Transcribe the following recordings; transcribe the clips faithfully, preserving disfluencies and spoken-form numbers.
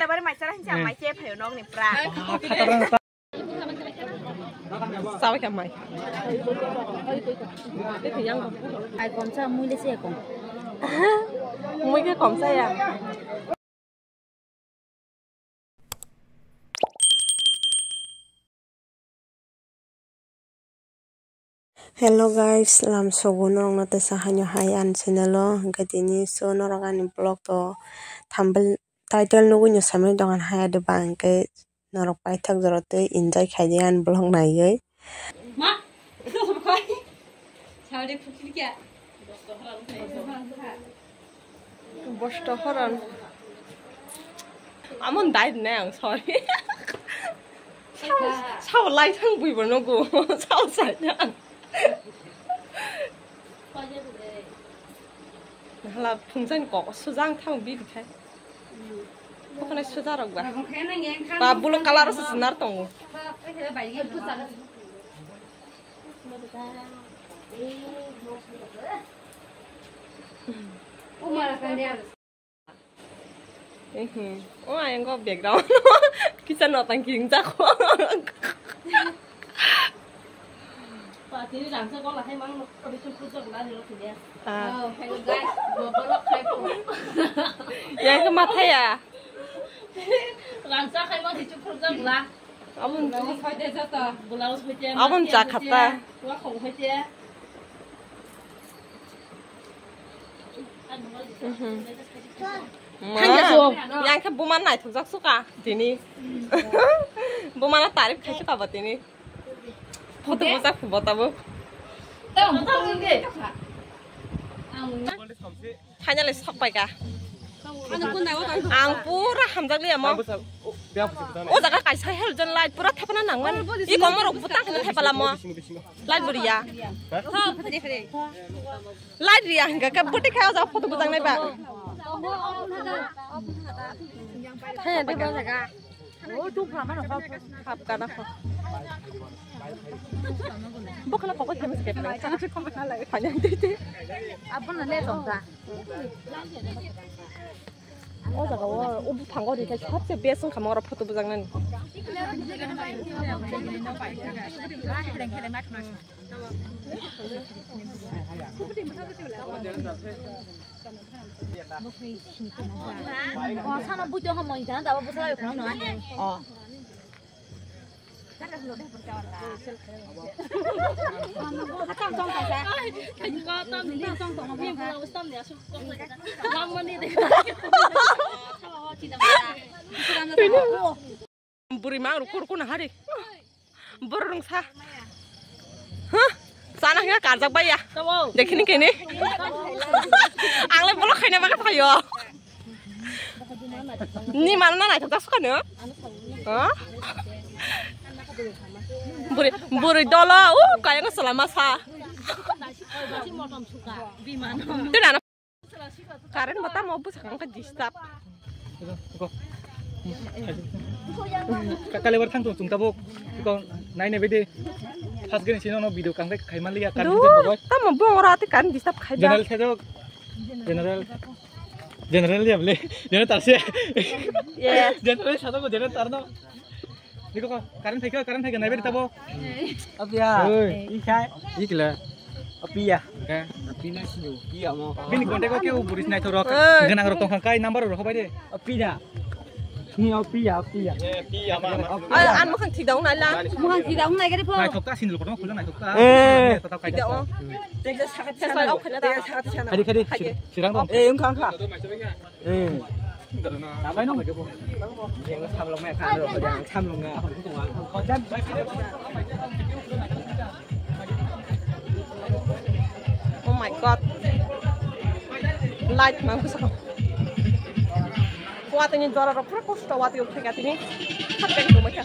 Bari mai chara hinsa mai che phayo nokni pra. Sabai ka mai. Ai komsa mui le se kom. Mui ke komsa ya. Hello guys, lamsogo norokno teisa haino hai ani channel o, hwnkhe tini so norok ani vlog to thumbnail, title nugui no samani dogan hai ado ba hwnkhe norok paithak jora tei enjoy khaidi ani vlog naiwi. Ma, sari phukri kya? Bosto horon. Amon dai ne ang, sorry. Sao, sao lai thang bui bono go. Sao sai na. Hala phungsan kok sujang thang bi dikhai. Bokona suja rok ba. Ba bulo color se sinar tongo. Ehe. O ayang go background. Kisa no tang king jak. Patini rangsa gola hai mang no, kami chum puja gula ni lo sini ya. Ah. Oh, hello guys, gua bolok hai po. Yang ke mata ya. Rangsa hai mang di chum puja gula. Abun. Blouse hoite joto. Blouse hoite, abun makia ja hoite, khata. Wa khong hoite. Mhm. Yang khe buma naithok jak suka tini. Buma na tarif khai suka ba tini. Photo bujak bo tabuk. Finally sok pai ka. Ang pura hamjak liya mo. O jaga kaisa hel jon light pura thepana nangman. I komor rok butang kheno thepala mo. Light buriya. Light riya hingka khe bwtwi khe o jaga photo bwjaknai ba. Haya de ba jaga. O tu phama no hap kana kho. Bokhala kokoi khe mesti kepna. Phanya de de. Abon na le tongka. O jaga o, o buphango ri khe sabse best wngkha mo oro photo bwjaknani. O, sana buito hamoi jana daba bwsala khwlangno. O. Bwrwi mang ruk ruk na hari. Bor rungsa. Huh? Sana hingga karjak baya. Dekhini kene. Ang le bolok khaina bagwi phaio. Ni mal na naithok jak sukha no? Ha? Buri, buri dolo, uh, kaya nang selama sa. Tuna na current bata mau bus kang ke disturb. Kalibar thang tung tabuk. Ko nai ne bidi. First gen sino no video kang ke khai maliya kan. Tamo bong ora te kan disturb khai ba. General thajok. General. General ya bole. General tarse. Yes. General sado ko general tarno. Niko ko current phaikha, current phaikha naibe tabo. Apiya. Oi. Ikhai. Ikla. Apiya. Ka. Apina sinu. Iya mo. Bini contact ko keu buris nai thorok. Oi. Ganang rok tongkha kai number rok hobai de. Apina. Ni apiya, apiya. Eh, piya ma. Ai, an mukhang thidong nai la. Mukhang thidong nai gari pho. Nai thokta sinil kono khulong nai thokta. Eh. Thokta kai. Thidong. Teksa sakat sana. Teksa sakat sana. Khadi, khadi. Khadi. Sirang dong. Eh, wngkha, wngkha. Eh. Samlong mai kha, samlong na. Oh my God. Light mang ko sa. Kuat ini dora ro pura kosto wati uphai ka tini. Hapeng ko mai kha.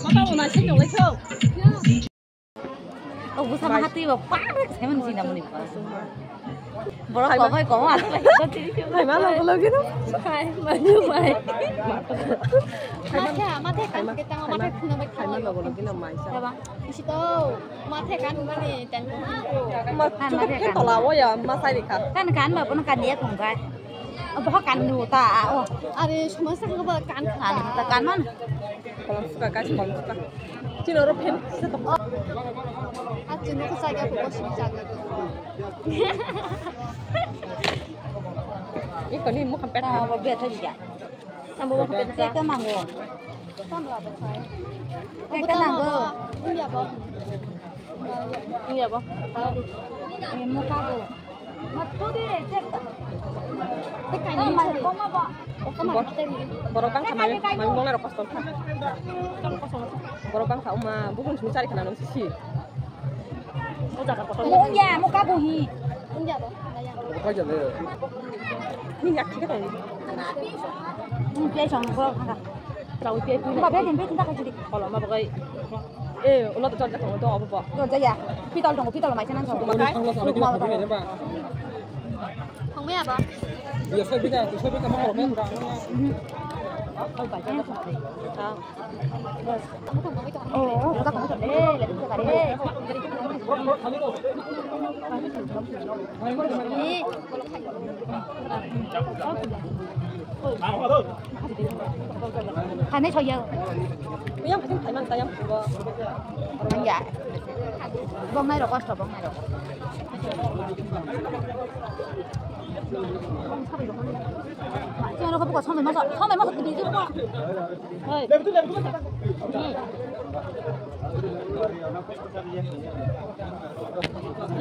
Mata una sing nolai kho. O busa ma hatwi ba parek semen sina muni. Borok kok bai kok ma. Hai ma logo logi no. Hai ma logo logi no mai. Isi to mathe kan mani ten. Ma chuk ke tola wo ya ma sai rikha. Kan kan ba bono kan ya kong kai. Abo kan nu ta a o. Are suma sa ko ba kan kan ta kan man. Kolom suka guys, kolom suka. Chino ro phem se to. A chino ko sa ga ko sing sa ga. Iko ni mo kampet. Ta ba bia ta ya. Sambo mo kampet ta mango. Sambo ba sai. Kampet mango. Iya ba. Iya ba. Ini muka ko. Borok bangkha mami, mami bongna rok kosto kha. Borok bangkha uma bukung simi chari khana nung sisi. Ungya, muka buhi. Ni yak thik tong. Ni pe song borok bangkha. Chau pe pu. Ba be din be tin ta ka jidi. Kolo ma bagai. Eh, ulo to chorja tongo to obo bo. Chorja ya. Pitol tongo, pitol mai chana tongo. Thongmaya ba? Iya, saya bika, saya bika mau komen. Oh, oh, oh, oh. Hanai soya. Yang penting teman saya. Ya. Bong nai rok kosto bong nai rok. Yang rok buka sampai masuk, sampai masuk di situ. Hei.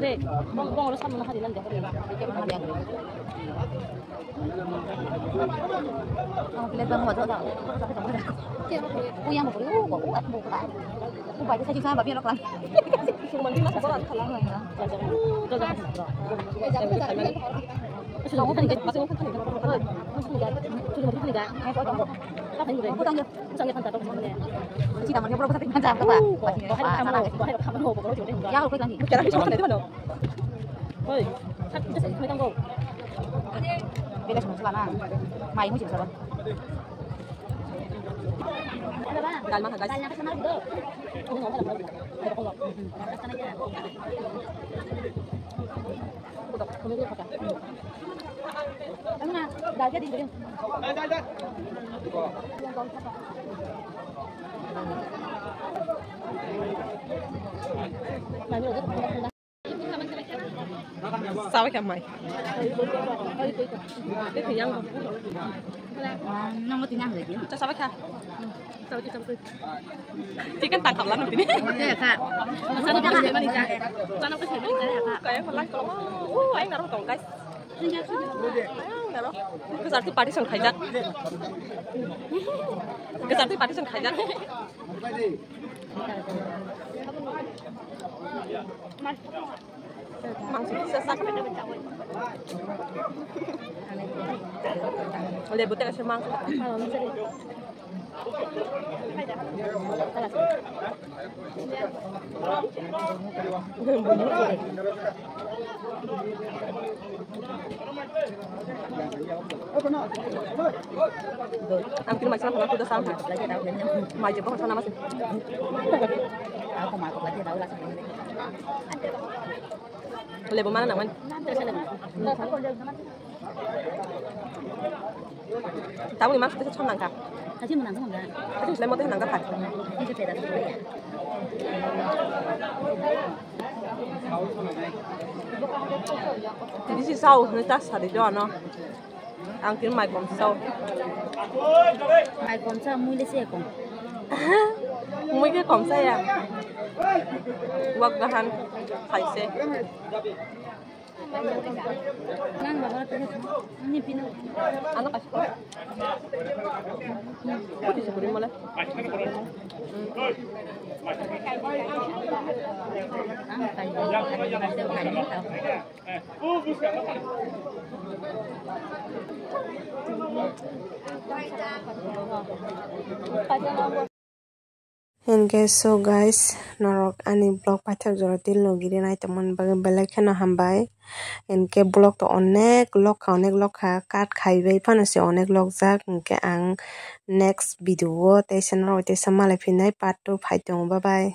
Re, bong bong rok sampai hari nanti. Ang plate bang wajo da. Uyang bukuri, u, u, at bukuri. U bai sa jisa ba biar lang. Suman di masa borat kalang ya. Sita manya pura pura tinggal jam apa? Ya, aku lagi. Cara bisa makan itu mana? Hoi, satu bisa makan kau. Bela sama suka lah. Mai musim sabar. Kalma guys. Sabai kha mai. Tei yang. Nang mati nang lagi. Cha sabai kha. Chicken tang khamla nang tini. Kaya ko lang ko. Oh, ai naro tong guys. Ai naro. Ko sarti party song khaijak. Ko sarti party song khaijak. Mangso kisa sak. Lebu teh kasih mangso. Ang kini maisana pala kuda sam. Mai jebo sana masih. Aku mau aku lagi tahu lah. Lebu mana nang man? Tabuni mas tesa chon nangka. Kasi menang sama enggak? Kasi selain motor nangka kan. Ini beda sekali ya. Jadi si sau ni tas hari doa no. Ang kini mai kom sau. Mai kom sa mui le se kom. Mui ke kom sa ya. Wak gahan khai se. Nang baba tanya ni pina. Ano kasi ko. Pwede sa kurimala. Ang kanya. Hinkhe so guys, norok ani vlog paithak jora tei logiri naitongmani bagwi belai kheno hambai. Hinkhe vlog to onek lokha, onek lokha, cut khaibai phano se onek lokjak. Hinkhe ang next video o teisa norok teisa malai phinai part two phai tongo. Bye bye.